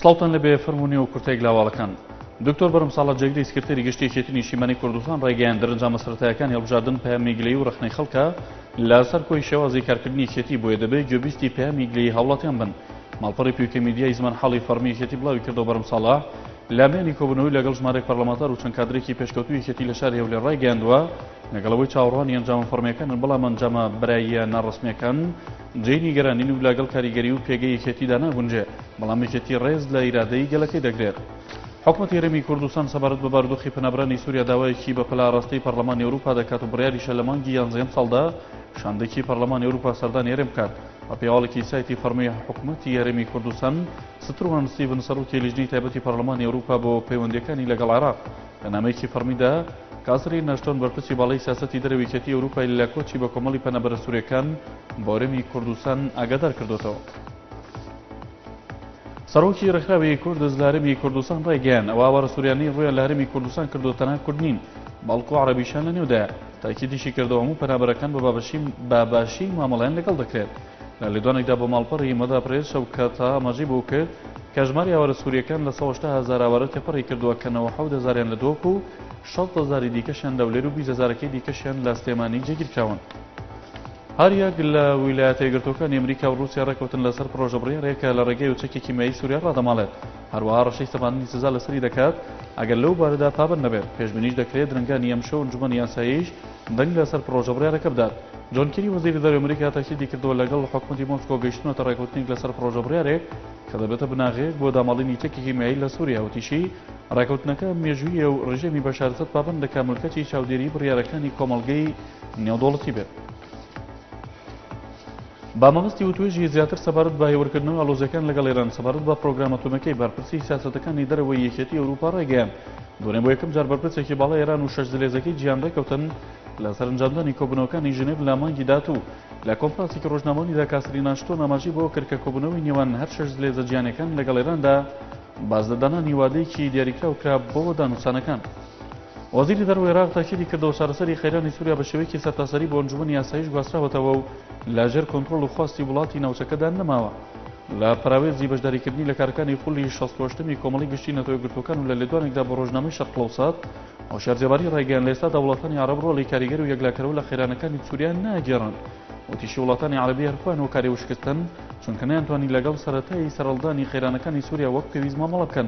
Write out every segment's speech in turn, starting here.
سڵاوتان لێبێ فەرموو نێو کورتەیەک لە هەواڵەکان. دکتۆر بەرم ساڵح جێگری سکرتێری گشتی یەکێتی نیشتیمانی کوردستان ڕایگەیاند دەرەنجامە سەرەتایەکانی هەڵبژاردن پەیامی گلەیی و ڕەخنەی خەڵکە لەسەر کۆی شێوازی کارکردنی یەکێتی بۆیە دەبێ گوێبیستی پەیامی گلەیی هاوڵاتیان بن. ماڵپەڕی پیوکە میدیای زمانحاڵی فەڕمی یەکێتی بڵاوی کردەوە بەرم ساڵح لە میانی کۆبوونەوەی لەگەڵ ژمارەیەک پەرلەمانتار و چەند کادرێکی پێشکەوتووی یەکێتی لە شاری هەولێر ڕایگەیاندووە لەگەڵ ئەوەی چاوەڕوانی ئەنجامە فەڕمییەکانن بەڵام ئەنجامە بەراییە ناڕەسمییەکان جێی نیگەرانین و لەگەڵ کاریگەری و پێگەی یەکێتیدا ناگونجێ، بەڵام یەکێتی ڕێز لە ئیرادەی گەلەکەی دەگرێت. حکومەتی هەرێمی کوردستان سەبارەت بە بارودۆخی پەنابەرانی سووریا داوایەکی بەپەلە ئاراستەی پەرلەمانی ئەوروپا دەکات و بڕیاریشە لە مانگی یانزەی ئەمساڵدا شاندێکی پەرلەمانی ئەوروپا سەردانی هەرێم بکات. بەپێی هەواڵێکی سایتی فەڕمی حکومەتی هەرێمی کوردستان، ستروان ستیڤن سەرۆکی لیژنەی تایبەتی پەرلەمانی ئەوروپا بۆ پەیوەندییەکانی لەگەڵ عێراق لە نامەیەکی فەڕمیدا کاسرین ئەشتۆن بەرپرسی باڵای سیاسەتی دەرەوەی یەکێتی ئەوروپای لە کۆچی بەکۆمەڵی پەنابەرە سوریەکان بۆ هەرێمی کوردستان ئاگادار کردۆتەوە. سەرۆکی ڕێکخراوی کوردز لە هەرێمی کوردستان ڕایگەیاند، ئەو ئاوارە سوریانەی ڕوویان لە هەرێمی کوردستان کردووە تەنها کورد نین، بەڵکو عەرەبیشیان لە نێودایە. تاکیدیشی کردەوە هەموو پەنابەرەکان بە بابەشی بە باشی مامەڵەیان لەگەڵ دەکرێت. لە لێدوانێکدا بۆ ماڵپەڕی مەدا پرێس شەوکەت ئاماژەی بەوە کرد کە ژمارەی ئاوارە سورییەکان لە 180 هەزار ئاوارە تێپەڕی کردووە کە 97 هەزاریان لە دهۆک و 60 هەزاری دیکەشیان لە هەولێر و 20 هەزارەکەی دیکەشیان لە سلێمانی جێگیرکراون. هەریەک لە ویلایەتە یەکگرتووەکانی ئەمریکا و ڕووسیا ڕێککەوتن لەسەر پڕۆژە بڕیارێک کە لە ڕێگەی چەکی کیمیایی سووریا ڕادەماڵێت، هەروەها هەڕەشەی سەپاندنی سزا لەسەری دەکات ئەگەر لەو بارەدا پابەند نەبێت. پێشبینیش دەکرێت درەنگانی ئەمشەو ئەنجومەنی ئاسایش دەنگ لەسەر پڕۆژە بڕیارەکە بدات. جۆن کیری وەزیری دەرەوەی ئەمریکا تاکیدی کردەوە لەگەڵ حکومەتی مۆسکۆ گەیشتوونەتە ڕێککەوتنێک لەسەر پڕۆژە بڕیارێک کە دەبێتە بناغەیەک بۆ داماڵینی چەکی کیمیایی لە سووریا، وتیشی، ڕێککەوتنەکە مێژووییە و ڕژێمی بەشار ئەسەد پابەند دەکات ملکەچی چاودێریی بڕیارەکانی کۆمەڵگەی نێودەوڵەتی بێت. بە مەبەستی وتوێژی زیاتر سەبارەت بە هێورکردنەوەی ئاڵۆزیەکان لەگەڵ ئێران سەبارەت بە پرۆگرامە ئەتۆمیەکەی بەرپرسی سیاسەتەکانی دەرەوەی یەکێتی ئەوروپا ڕایگەیاند دوێنێ بۆ یەکەم جار بەرپرسێکی باڵای ئێران و شەش زلێزەکەی جیهان ڕێکەوتن لەسەر ئەنجامدانی کۆبوونەوەکانی ژنێڤ لە مانگی داهاتوو. لە کۆنفرانسێکی ڕۆژنامەوانیدا کاسرین ئاشتۆن ئاماژەی بەوە کرد کە کۆبوونەوەی نێوان هەر شەش زلێزە جیهانیەکان لەگەڵ ئێراندا باس لە دانانی وادەیەکی دیاریکراو کرا بۆ دانوسانەکان. وەزیری دەرەوەی عێراق تاکیدی کردەوە چارەسەری قەیرانی سووریا بە شێوەیەکی سەرتاسەری بۆ ئەنجومەنی ئاسایش گواستراوەتەوە و لە ژێر کۆنترۆڵ و خواستی وڵاتی ناوچەکەدا نەماوە. لە پەراوێزی بەشداریکردنی لە کارەکانی خولی 68ەمی کۆمەڵەی گشتی نەتەوە یەکگرتووەکان و لە لێدوانێکدا بۆ ڕۆژنامەی شەرق الاوسط هۆشیار زێباری ڕایگەیاند لە ئێستادا وڵاتانی عەرەب ڕۆڵی کاریگەر و یەکلاکەرەوە لە قەیرانەکانی سووریا ناگێڕن. وتیشی وڵاتانی عەرەبی هەر خۆیان هۆکاری ئەو شکستەن چونکە نەیانتوانی لەگەڵ سەرەتای سەرهەڵدانی قەیرانەکانی سووریا وەک پێویست مامەڵە بکەن،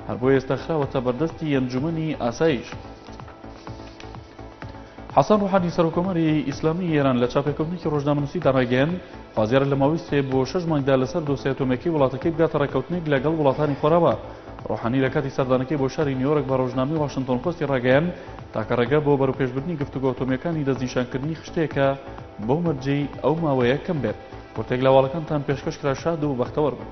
هەر بۆیە ئێستا خراوەتە بەردەستی ئەنجومەنی ئاسایش. حەسەن ڕوحانی سەرۆککۆماری ئیسلامیی ئێران لە چاوپێکەوتنێکی ڕۆژنامەنووسیدا ڕایگەیاند، خوازیارە لە ماوەی سێ بۆ شەش مانگدا لەسەر دۆسیە ئەتۆمییەکەی وڵاتەکەی بگاتە ڕێککەوتنێک لەگەڵ وڵاتانی خۆراوا. ڕۆحانی لە کاتی سەردانەکەی بۆ شاری نیویۆرک بە ڕۆژنامەی واشنتۆن پۆستی ڕاگەیاند، تاکە ڕێگە بۆ بەرەوپێشبردنی گفتوگۆ ئەتۆمییەکانی دەستنیشانکردنی خشتەیەکە بەو مەرجەی ئەو ماوەیە کەم بێت. کورتێک لە هەواڵەکانتان پێشکەش کرا شاد و بەختەوەر بن.